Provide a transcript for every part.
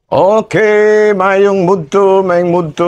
Okay, mayong mudto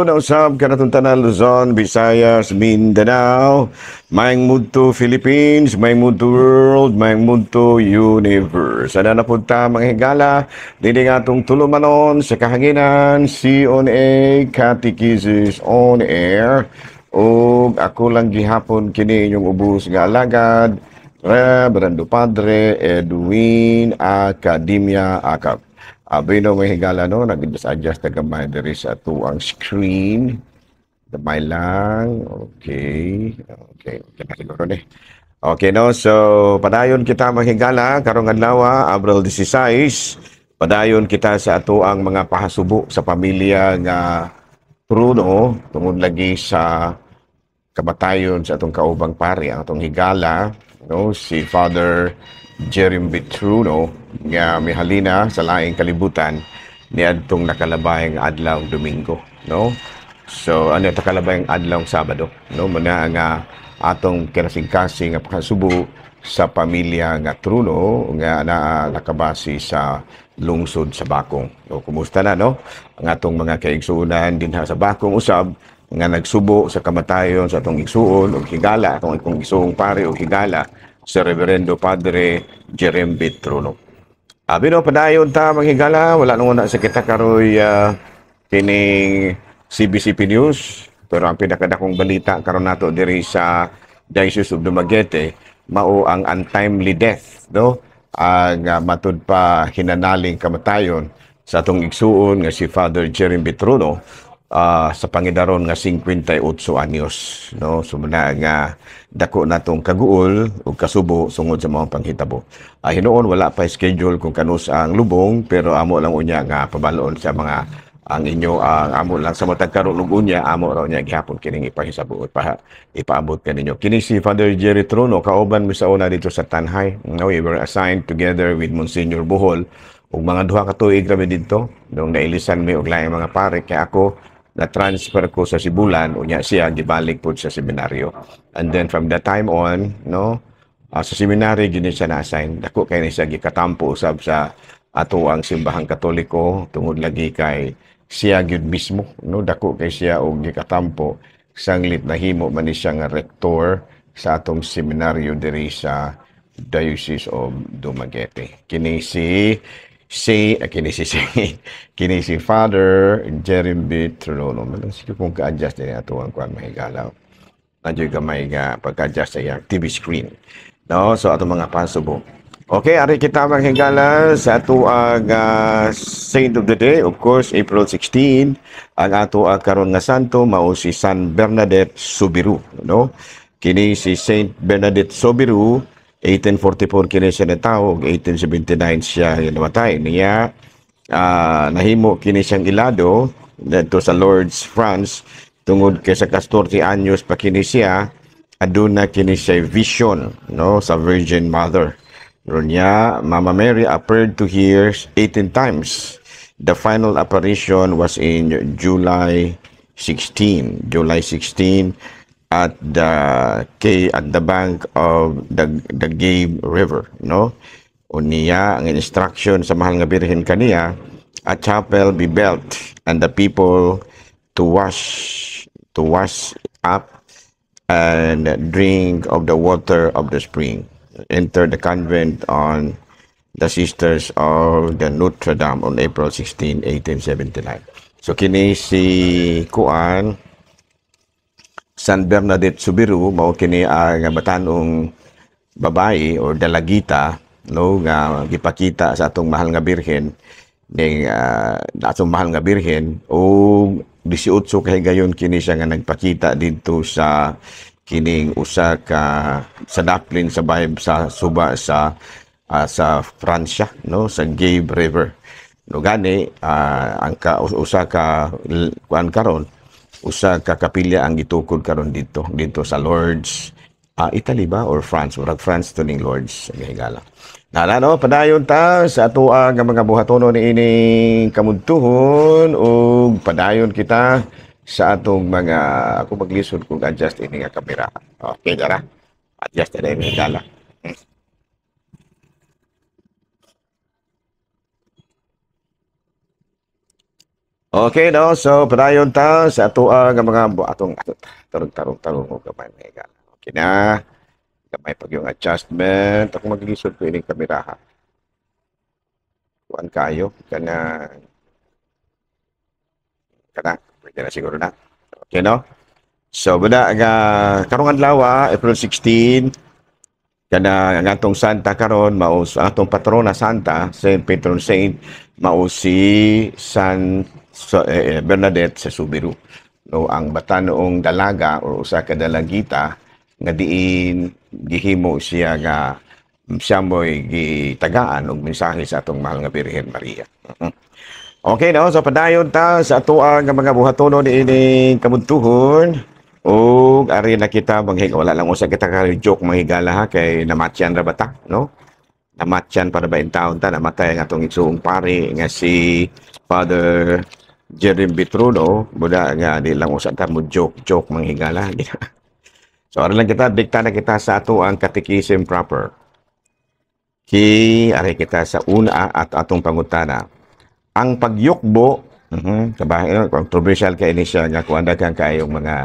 na usab kanatong tanan, Luzon, Visayas, Mindanao, mayong mudto Philippines, mayong mudto world, mayong mudto universe. Ana na pud ta, mga higala, dinhi nga atong tulumanon sa kahanginan, C on A, Catechesis on Air. Ug ako lang gihapon kini inyong ubos nga alagad, Reverendo Padre Edwin Academia Acap. Abi no, may higala no, nag-adjust na gamay diri sa atuang screen. Gamay lang. Okay. Okay na siguro ni. Okay no, so padayon kita, mga higala, karong adlaw, Abril 16. Padayon kita sa atuang mga pahasubo sa pamilya nga Truno tungod lagi sa kamatayon sa atong kaubang pari, ang atong higala, no, si Father Jeremy Truno nga mihalina sa laing kalibutan niadtong nakalabay nga adlaw Domingo, no? So ano ta, kalabay adlaw Sabado, no? Muna nga atong kinasingkasing nga pakasubo sa pamilya nga Truno nga naa nakabase sa lungsod sa Bakong. O kumusta na no ang atong mga kaigsuonan dinha sa Bakong usab nga nagsubo sa kamatayon sa atong igsuon og higala, atong ikong igsuong pare og higala, sa Reverendo Padre Jerembe Truno. Abi no, padayon ta, mga higala, wala nang una sa kita karoy kining CBCP News, pero ang pinakadakong balita karon nato diri sa Diocese of Dumaguete mao ang untimely death, no, ang matud pa hinanaling kamatayon sa atong igsuon nga si Father Jeremy Truno sa pangidaron nga 58 anyos, no? So muna nga dako natong kaguol ug kasubo sungod sa mga panghitabo. Hinuon wala pa schedule kung kanus ang lubong, pero amo lang unya nga pabaloon sa mga ang inyo ang amo lang sa matag karon ug unya amo raw niya gihapon kining ipahisabo, ipaabot kaninyo. Kini si Father Jerry Truno, kauban mi sa una dito sa Tanjay, no? We were assigned together with Monsignor Bohol ug mga 2 ka tuig kami didto nung nailisan mi og laing mga pare, kay ako na-transfer ko sa Sibulan, unya siya gibalik pud sa seminaryo. And then from that time on, no, sa seminary gini siya na-assign. Dako kay ni siya gikatampo usab sa ato ang simbahang Katoliko tungod lagi kay siya gyud mismo, no, dako kay siya og gikatampo sanglit nahimo man ni siya nga rektor sa atong seminaryo diri sa Diocese of Dumaguete. Kini si Father Jeremy Truno. Malang sige kung ka-adjust din ato ang kuan, mahigalaw. Nandiyo gamay nga pagka-adjust sa iyang TV screen. No, so ato mga pasubo. Okay, ari kita, mga higala, sa ato ang Saint of the Day, of course, April 16, ang ato ang karon nga santo mao si San Bernadette Soubirous, no? Kini si Saint Bernadette Soubirous, 1844 kini siya natawo ug 1879 siya namatay. Niya nahimo kini siyang ilado didto sa Lourdes, France, tungod kay sa 14 anyos pa kini siya aduna kini siya vision, no, sa Virgin Mother. Niya, Mama Mary appeared to her 18 times. The final apparition was in July 16. July 16 at the bank of the Gave River, no? Unya ang instruction sa mahal nga Birhen kaniya, a chapel be built and the people to wash up and drink of the water of the spring. Enter the convent on the Sisters of the Notre Dame on April 16, 1879. So kini si kuan, San Bernadette Soubirous, mao kini ang batanong babae or dalagita, no, nga gipakita sa atong mahal nga Birhen ning atong mahal nga Birhen o 18 kahigayon kini siya nga nagpakita didto sa kining usa ka sa daplin sa bay sa suba sa Francia, no, sa Gave River, no? Gani ang ka, usa ka kuan karon, usa ka kapilya ang gitukod karon didto didto sa Lourdes, Italy ba or France? Murag France to ning Lourdes, ang higala. Nala no, padayon ta sa atoa nga mga buhatono ni ining kamudtuhon ug padayon kita sa atong mga, ako maglisod kung adjust ini nga kamera. Okay, dara. Adjust na ini, higala. Okay, no? So, padayon ta sa atoa nga mga atong tarong tarong tarong og gamay, mga higala. Okay na. Gamay pag yung adjustment. Ako magilisod ko ining kamera ha. Kuan kayo kana kana pwede na siguro na. Okay, no? So, bada nga karong adlaw, April 16, kana ang atong santa karon mao sa atong patrona santa, Saint Patron Saint, mao si San so, Bernadette sa Soubirous. No, ang batanoong dalaga o usa ka dalagita nga diin gihimo siya nga siya mo'y gitagaan og mensahe sa atong mahal nga Birhen Maria. Okay, no? So padayon ta sa atoa nga mga buhatonon niining kabuntuhon. Ug ari na kita manghig, wala lang usa kita ka joke, mga higala ha, kay namatyan ra ba ta, no? Namatyan para ba taon ta namatay ang atong igsuong pari nga si Father Jeremy Bitruno, buda nga di lang usa ta mo joke joke, mga higala. So ari lang kita, dikta na kita sa ato ang catechism proper. Ki ari kita sa una at atong pangutana. Ang pagyukbo, kabahin, controversial kay ini siya nga kuan, daghan kaayong mga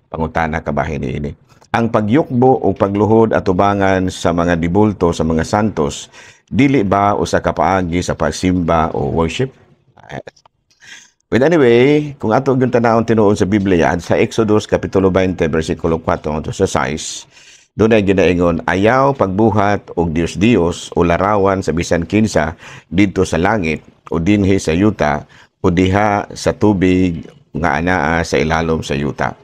pangutana kabahin niini. Ang pagyukbo o pagluhod atubangan sa mga dibulto sa mga santos, dili ba usa ka paagi sa pagsimba o worship? But anyway, kung ato yung tanawon tinuod sa Biblia, sa Exodus Kapitulo 20, versikulo 4 ngadto sa 6, doon ay ginaingon, "Ayaw pagbuhat og Dios-Dios o larawan sa bisan kinsa didto sa langit o dinhi sa yuta o diha sa tubig nga anaa sa ilalom sa yuta.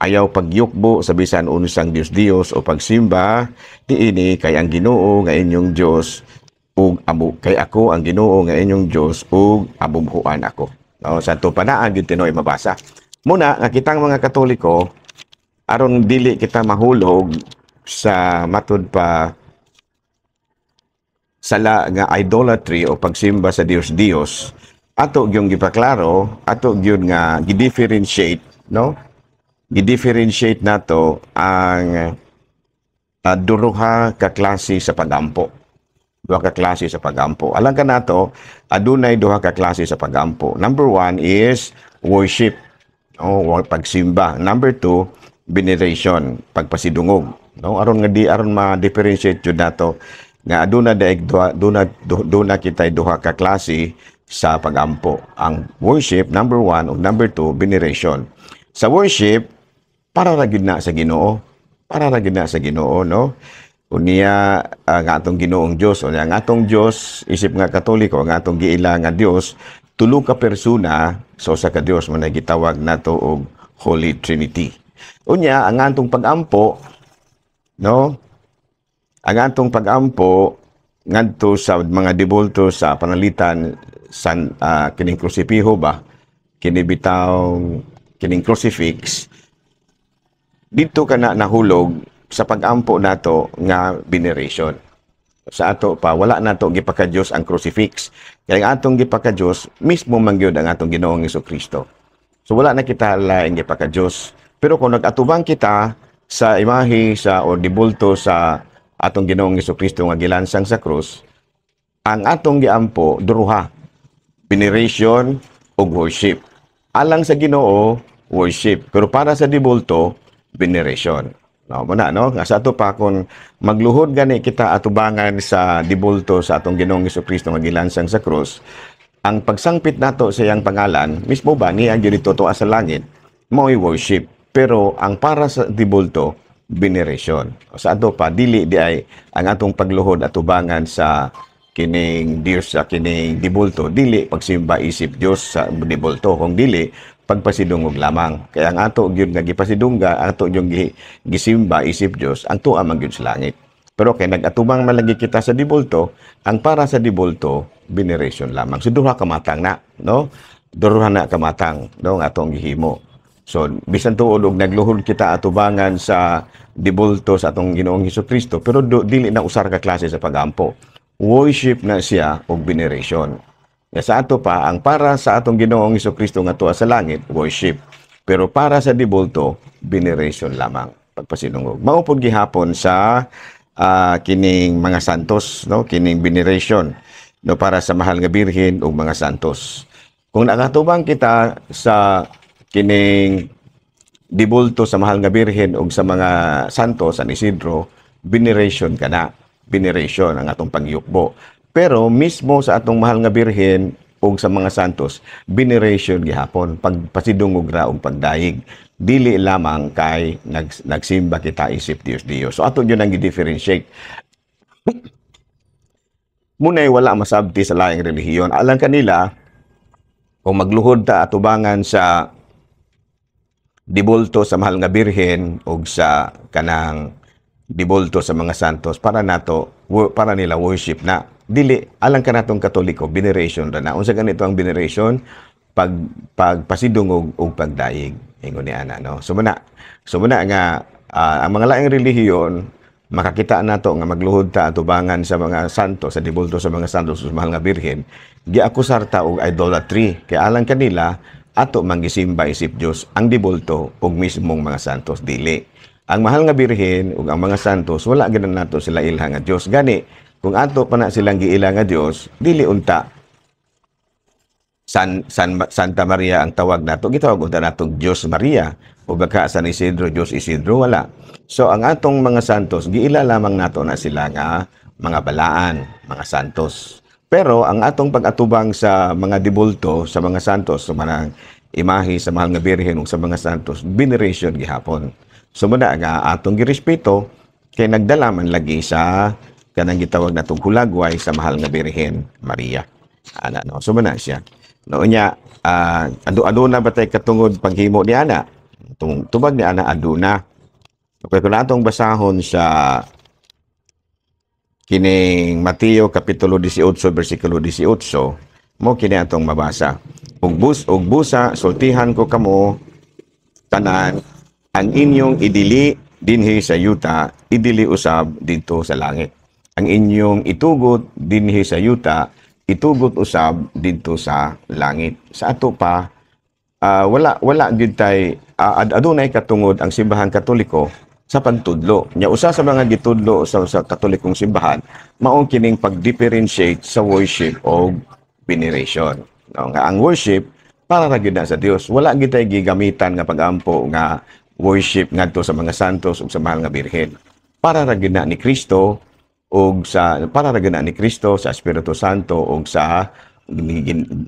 Ayaw pagyukbo sa bisan unsang Dios-Dios o pagsimba niini, kay ang Ginoo nga inyong Dios ug amo kay ako ang Ginoo nga inyong Dios ug amubhuan ako." No, sa ato panaan gyud tinuoy mabasa. Muna nga kitang mga Katoliko, aron dili kita mahulog sa matud pa sala nga idolatry o pagsimba sa Dios Dios, ato gyung gipaklaro, ato gyud nga gi-differentiate, no? Gi-differentiate nato ang duha ka klase sa pagampo. Duha ka klase sa pagampo. Alang ka nato, adunay duha ka klase sa pagampo. Number one is worship, o pagsimba. Number two, veneration, pagpasidungog. No, aron nga di aron ma-differentiate jud nato nga aduna daig duha, duna kitay duha ka klase sa pagampo. Ang worship number one ug number two, veneration. Sa worship, para ra gyud na sa Ginoo. Para ra gyud na sa Ginoo, no? Unya ang atong Ginoong Dios, unya ang atong Dios isip nga Katoliko, ang atong giila nga Dios, tulo ka persona sa usa ka Dios, man gitawag nato og Holy Trinity. Unya ang atong pagampo, no? Ang atong pagampo ngadto sa mga dibulto sa panalitan san kining krusipiho ba, kini bitaw kining crucifix, dito ka na nahulog sa pagampo nato nga veneration. Sa ato pa, wala nato gipaka-Dios ang crucifix. Kaya ang atong gipaka-Dios mismo man gyud ang atong Ginoong Kristo. So wala na kita laing gipaka-Dios. Pero kung nag-atubang kita sa imahe sa o dibulto sa atong Ginoong Kristo nga gilansang sa krus, ang atong giampo duruha, veneration ug worship. Alang sa Ginoo, worship. Pero para sa dibulto, veneration. No, mo na, no? Nga sa ato pa, kung magluhod gani kita atubangan sa dibulto sa atong Ginoong Kristo nga gilansang sa krus, ang pagsangpit nato sa iyang pangalan, mismo ba niya gyud tuwa sa langit, mao'y worship. Pero ang para sa dibulto, veneration. Sa ato pa, dili di ay ang atong pagluhod atubangan sa kining Dios, sa kining dibulto, dili pagsimba isip Dios sa dibulto, kung dili pagpasidungog lamang. Kaya ang ato gyud nga gipasidungga, ato gyud gisimba isip Dios, ang tuwa man gyud sa langit. Pero kay nag-atubang man lagi kita sa dibulto, ang para sa dibulto, veneration lamang. So duha ka matang na, no? Duha na ka matang, no, ang atong gihimo. So bisan tuod og nagluhod kita atubangan sa dibulto sa atong Ginoong Kristo, pero dili na usar ka klase sa pagampo. Worship na siya og veneration. Nga sa ato pa, ang para sa atong Ginoong Kristo nga tuwa sa langit, worship. Pero para sa dibulto, veneration lamang, pagpasinungog. Mao pod gihapon sa kining mga santos, no, kining veneration, no, para sa mahal nga Birhen ug mga santos. Kung nakatubang kita sa kining dibulto sa Mahal nga Birhen o sa mga santo, San Isidro, veneration ka na. Veneration ang atong pagyukbo. Pero mismo sa atong Mahal nga Birhen o sa mga santos, veneration gihapon, pagpasidungog ra og pagdayeg. Dili lamang kay nagsimba kita isip Dios Dios. So ato yun ang gi-differentiate. Muna'y wala masabti sa laing relihiyon. Alang kanila, kung magluhod ta atubangan sa dibulto sa Mahal nga Birhen o sa kanang dibulto sa mga santos, para nato, para nila worship na. Dili, alang kanatong Katoliko, veneration ra na. Unsa ganito ang veneration? Pagpasidungog og pagdayeg, ingon ni ana, no? So muna nga ang mga laing relihiyon, makakita nato nga magluhod ta atubangan sa mga santo, sa dibulto sa mga santo, sa Mahal nga Birhen, giakusar ta og idolatry, kay alang kanila ato manggisimba isip Dios ang dibulto ug mismong mga santos. Dili, ang Mahal nga Birhen ug ang mga santos, wala gyud nato sila ilha nga Dios. Gani kung ato pa na silang giila nga Dios, dili unta Santa Maria ang tawag nato, gitawag unta nato Dios Maria, o baka San Isidro, Dios Isidro, wala. So ang atong mga santos, giila lamang nato na sila nga mga balaan, mga santos. Pero ang atong pag-atubang sa mga dibulto, sa mga santos, sa mga imahe sa Mahal nga Birhen ug sa mga santos, veneration gihapon. So muna nga atong girespeto kay nagdala man lagi sa kanang gitawag natong hulagway sa Mahal nga Birhen Maria. Ana, no. So muna siya. No, nya adu-aduna ba tay katungod paghimo ni ana? Tubag ni ana, aduna. Okay, kung atong basahon sa kining Mateo kapitulo 18 bersikulo 18, mo kini atong mabasa. Ug busa sultihan ko kamo tanan, ang inyong idili dinhi sa yuta, idili usab didto sa langit. Ang inyong itugot dinhi sa yuta, itugot usab didto sa langit. Sa ato pa, wala wala gyud tay adunay katungod ang Simbahan Katoliko sa pagtudlo. Nya usa sa mga gitudlo sa Katolikong simbahan mao kining pag-differentiate sa worship o veneration. No, nga ang worship para ra gyud na sa Dios. Wala gyud tay gigamitan nga pagampo nga worship ngadto sa mga santos ug sa Mahal nga Birhen. Para ra gyud na ni Kristo, sa Espiritu Santo ug sa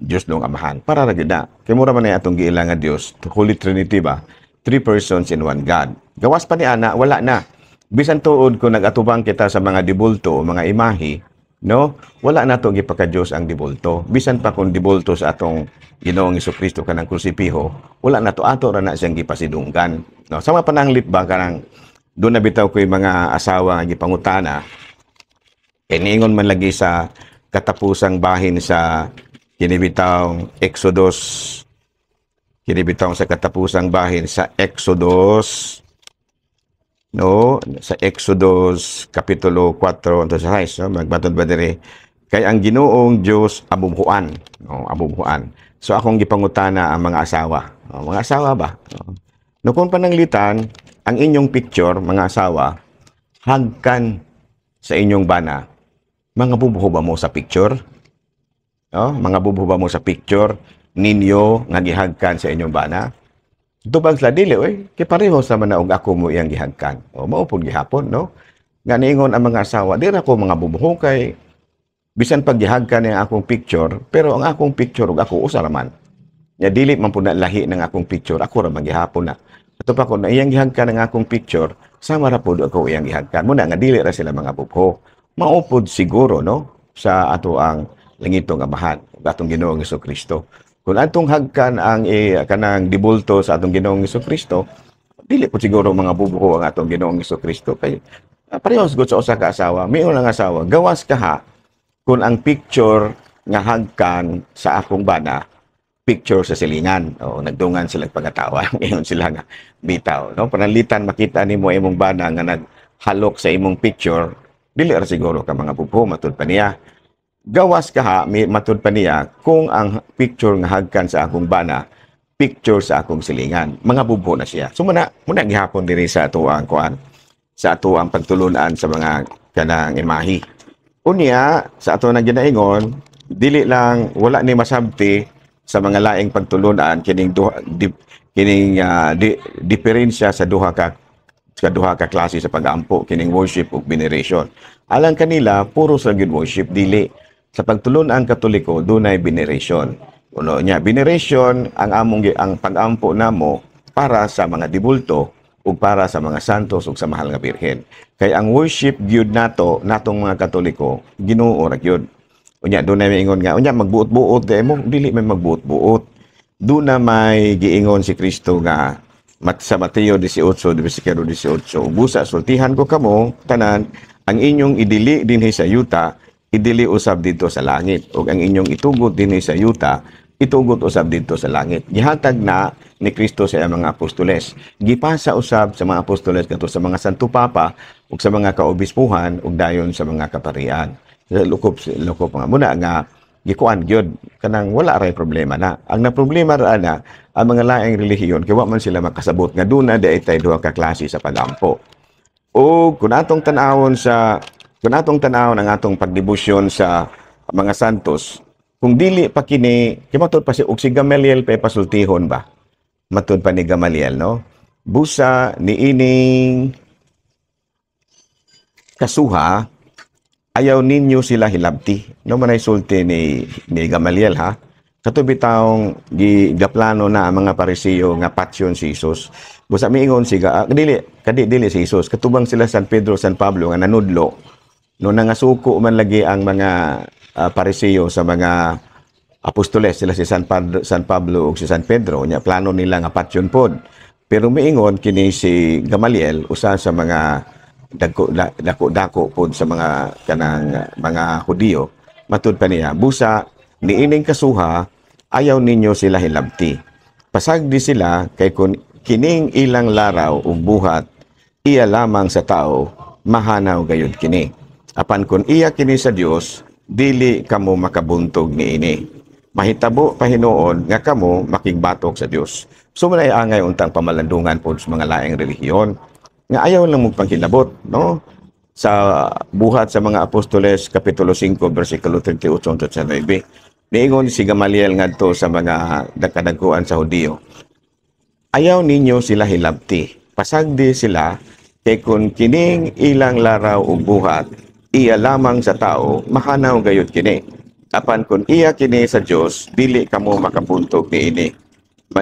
Dios nung Amahan. Para ra gyud na. Kay mura man na atong giila nga Dios, Holy Trinity ba? Three persons in one God. Gawas pa ni ana, wala na. Bisan tuod kung nag-atubang kita sa mga dibulto o mga imahi, no? Wala na to gipaka-Dios ang dibulto. Bisan pa kung dibulto sa atong Ginoong Kristo kanang krusipiho, wala na to, ato ra na siyang gipasidunggan. No, sama pananglit ba kanang doon na bitaw ko'y mga asawa nga gipangutana, kay niingon man lagi sa katapusang bahin sa kinibitaw Exodus, kinibitaw sa katapusang bahin sa Exodus, no, sa Exodus kapitulo 4 unto sa 6, no, magmatod ba diri, kay ang Ginoong Dios abubhuan, no, abubhuan. So akong gipangutana ang mga asawa, no, mga asawa ba, no? No, kung pananglitan ang inyong picture, mga asawa, hagkan sa inyong bana, mga bubuho ba mo sa picture, no? Mga bubuho ba mo sa picture ninyo nga gihagkan sa inyong bana? Tubag sila, dili oy, kay pareho sa man na og ako mo iyang gihagkan. O mao pud gihapon, no? Nga niingon ang mga asawa, di ra ko mga bubuho kay bisan pag gihagkan niya akong picture, pero ang akong picture ug ako usa ra man. Nya dili man pud na lahi ng akong picture, ako ra man gihapon na. Ato pa kung na iyang gihagkan ang akong picture, sama ra pud ako iyang gihagkan. Muna nga dili ra sila mga bubho. Mao pud siguro, no, sa ato ang langitong Amahan, ug atong Ginoong Kristo. Kung atong hagkan ang kanang dibulto sa atong Ginoong Kristo, dili po siguro mga bubuho ang atong Ginoong Kristo kay parehas gud sa usa ka asawa. Miingon ang asawa, gawas kaha kung ang picture nga hagkan sa akong bana, picture sa silingan. O nagdungan sila pagatawa. Ingon sila nga bitaw, no? Pananglitan makita nimo imong bana nga naghalok sa imong picture, dili ra siguro ka mga bubho, matud pa niya. Gawas kaha, may matud pa niya, kung ang picture nga hagkan sa akong bana, picture sa akong silingan, mga bubho na siya. So muna, muna gihapon diri sa atuang kuan, sa atuang pagtulunan sa mga kanang imahi. Unya, sa ato nang ginaingon, dili lang wala ni masabti. sa mga laing pagtulunan kining duha di, kining diferensya sa duha ka klase sa pag-ampo, kining worship ug veneration. Alang kanila puro sa gyud worship. Dili, sa pagtulunan Katoliko dunay veneration. Uno nya veneration ang among ang pag-ampo namo para sa mga dibulto ug para sa mga santos ug sa mahal nga Birhen. Kay ang worship gyud nato, natong mga Katoliko, Ginoo ra gyud. Unya dunay maingon nga unya magbuot-buot di mo, dili may magbuot-buot. Duna may giingon si Kristo nga sa Mateo 18 versikulo 18, "Busa sultihan ko kamo tanan, ang inyong idili dinhi sa yuta, idili usab didto sa langit, ug ang inyong itugot dinhi sa yuta, itugot usab didto sa langit." Gihatag na ni Kristo sa iyang mga apostoles. Gipasa usab sa mga apostoles kadto sa mga Santo Papa ug sa mga kaobispuhan ug dayon sa mga kaparian. Sa lukop lukop mga muna nga gikuan gyud kanang wala ray problema na. Ang na problema ra na ang mga laing relihiyon kay wa man sila makasabot nga duna di tay duha ka klase sa pagampo. O kung atong tan-awon ang atong pagdebosyon sa mga santos, kung dili pa kini kay matud pa si og si Gamaliel pa pasultihon ba, matud pa ni Gamaliel, no, "Busa niining kasuha, ayaw ninyo sila hilabti," no? Manay sulti ni Gamaliel, ha. Kato bitawng gi gaplano na ang mga Parisiyo nga patyon si Jesus. Busa miingon si dili kadi dili si Jesus, katubang sila San Pedro, San Pablo nga nanudlo, no? Nangasuko man lagi ang mga Parisiyo sa mga apostoles, sila si San Pablo ug si San Pedro. Nya plano nila nga patyon pod, pero miingon kini si Gamaliel, usa sa mga dako dako dako pod sa mga kanang mga Hudiyo, matud pa niya, "Busa niining kasuha, ayaw ninyo sila hilabti. Pasagdi sila kay kun kining ilang laraw ug buhat iya lamang sa tao, mahanaw gayud kini. Apan kun iya kini sa Dios, dili kamo makabuntog niini. Mahitabo pahinuon nga kamo makigbatok sa Dios." So manay angay untang pamalandungan pod sa mga laing relihiyon nga ayaw lang mo panghilabot, no? Sa Buhat sa mga Apostoles kapitulo 5 bersikulo 38 hangtod sa 9, niingon si Gamaliel ngadto sa mga kadagkuan sa Hudiyo, "Ayaw ninyo sila hilabti. Pasagdi sila kay kun kining ilang laraw ug buhat iya lamang sa tao, mahanaw gayud kini. Apan kun iya kini sa Dios, dili kamo makabuntog niini.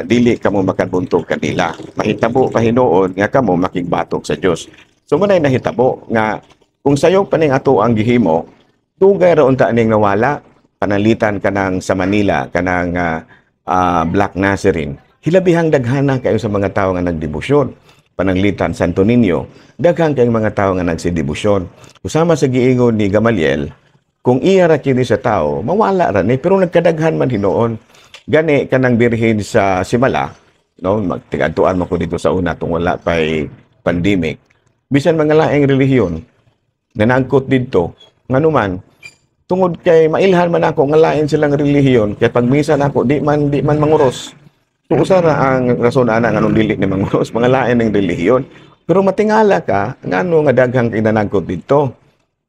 Dili kamo makabuntog kanila. Mahitabo pahinuon nga kamo makigbatok sa Dios." So munay nahitabo nga kung sayo pa ning ato ang gihimo, dugay ra unta ning nawala. Panalitan kanang sa Manila, kanang Black Nazarene. Hilabihang daghana kayo sa mga tao nga nagdebosyon. Pananglitan Santo Niño, daghan kayong mga tao nga nagsidebosyon. Usama sa giingon ni Gamaliel, kung iya ra kini sa tao, mawala ra ni, pero nagkadaghan man hinuon. Gani kanang Birhen sa Simala, no, magtigadtuan mo ko dito sa una tung wala pay pandemic. Bisan mga laing relihiyon nanangkot didto, nganuman tungod kay mailhan man ako nga lain silang relihiyon, kay pag misa nako di man manguros. So usa ra ang rason ana nganong dili ni manguros, mga lain ng relihiyon. Pero matingala ka ngano nga daghang kinanangkot didto,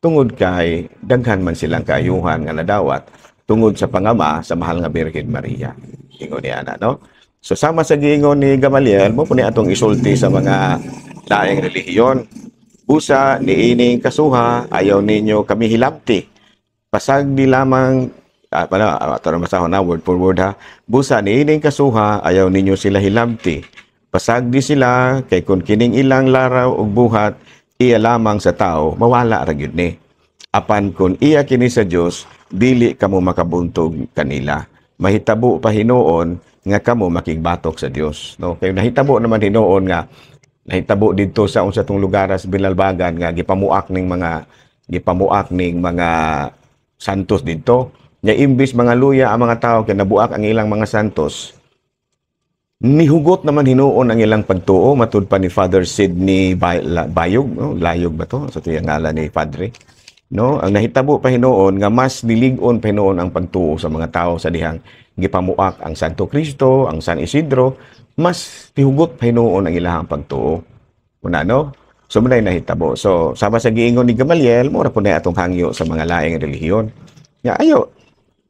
tungod kay daghan man silang kaayuhan nga nadawat tungod sa pangama sa mahal nga Birhen Maria. Ingon niya na, no? So sama sa giingon ni Gamaliel, mo po ni atong isulti sa mga laing relihiyon. "Busa niining kasuha, ayaw ninyo kami hilabti. Pasagdi lamang," pala, ato na masahon na, word for word ha. "Busa niining kasuha, ayaw ninyo sila hilabti. Pasagdi sila, kay kung kining ilang laraw ug buhat, iya lamang sa tao, mawala ra gyud ni. Apan kung iya kini sa Dios, dili kamo makabuntog kanila. Mahitabo pa hinuon nga kamo makigbatok sa Dios." No, kay nahitabo naman hinuon nga nahitabo didto sa unsa tong lugar sa Binalbagan nga gipamuak ning mga santos didto. Nya imbis mga luya ang mga tao kay nabuak ang ilang mga santos, nihugot naman hinuon ang ilang pagtuo, matud pa ni Father Sidney Bayog, no? Layog ba to? Sa tuyang ngalan ni Padre. No, ang nahitabo pa hinuon nga mas nilig-on pa hinuon ang pagtuo sa mga tao sa dihang gipamuak ang Santo Cristo, ang San Isidro, mas tihugot pa hinuon ang ilahang pagtuo. Una, no? So munay nahitabo. So sama sa giingon ni Gamaliel, mura po na atong hangyo sa mga laing relihiyon. Nga ayaw,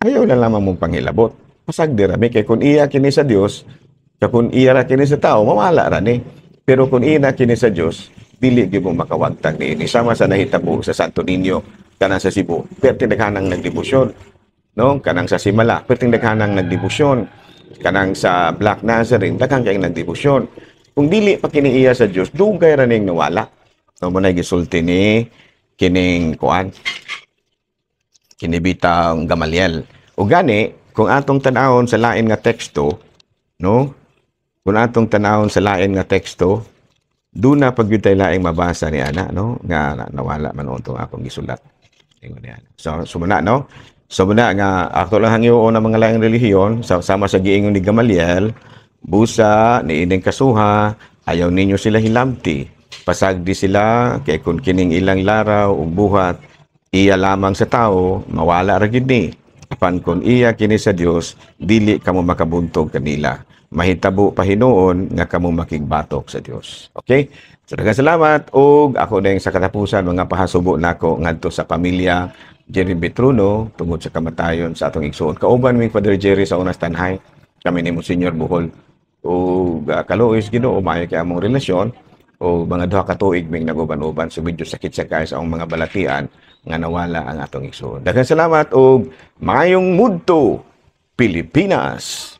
ayaw na lamang mong panghilabot. Pasagdi ra mi kay kung iya kini sa Dios, kung iya ra kini sa tao, mawala ra ni. Pero kung iya na kini sa Dios, dili gyud mo makawagtang niini. Sama sa nahitabo sa Santo Niño kanang sa Cebu. Perting daghanang nagdebosyon. No? Kanang sa Simala, perting daghanang nagdebosyon. Kanang sa Black Nazarene, daghang kayong nagdebosyon. Kung dili pa kini iya sa Dios, dugay ra ning nawala. No mo na gisulti ni kining kuan, kini bitang Gamaliel. O gani, kung atong tan-awon sa lain nga teksto, no? Kung atong tan-awon sa lain nga teksto, duna pag gyud tay laing mabasa ni ana, no, nga nawala man tong akong gisulat. Ingon ni ana. So sumuna, no? So muna nga ato lang hangyoon ang mga laing relihiyon sama sa giingon ni Gamaliel, busa niining kasuha, ayaw ninyo sila hilamti. Pasagdi sila kay kung kining ilang laraw ug buhat iya lamang sa tao, mawala ra gyud ni. Apan kung iya kini sa Dios, dili kamo makabuntog kanila. Mahitabo pa hinuon nga kamo makigbatok sa Dios. Okay? So daghang salamat ug ako din sa katapusan, mga pahasubo nako ngadto sa pamilya Jerry Betruno tungod sa kamatayon sa atong igsuon. Kauban mi Father Jerry sa Unas Tanhay. Kami ni Monsignor Bohol. Ug kaluoy sa Ginoo, maayo kay among relasyon o mga 2 ka tuig ming naguban-uban, so medyo sakit sa kay sa among mga balatian nga nawala ang atong igsuon. Daghang salamat ug maayong mudto, Pilipinas.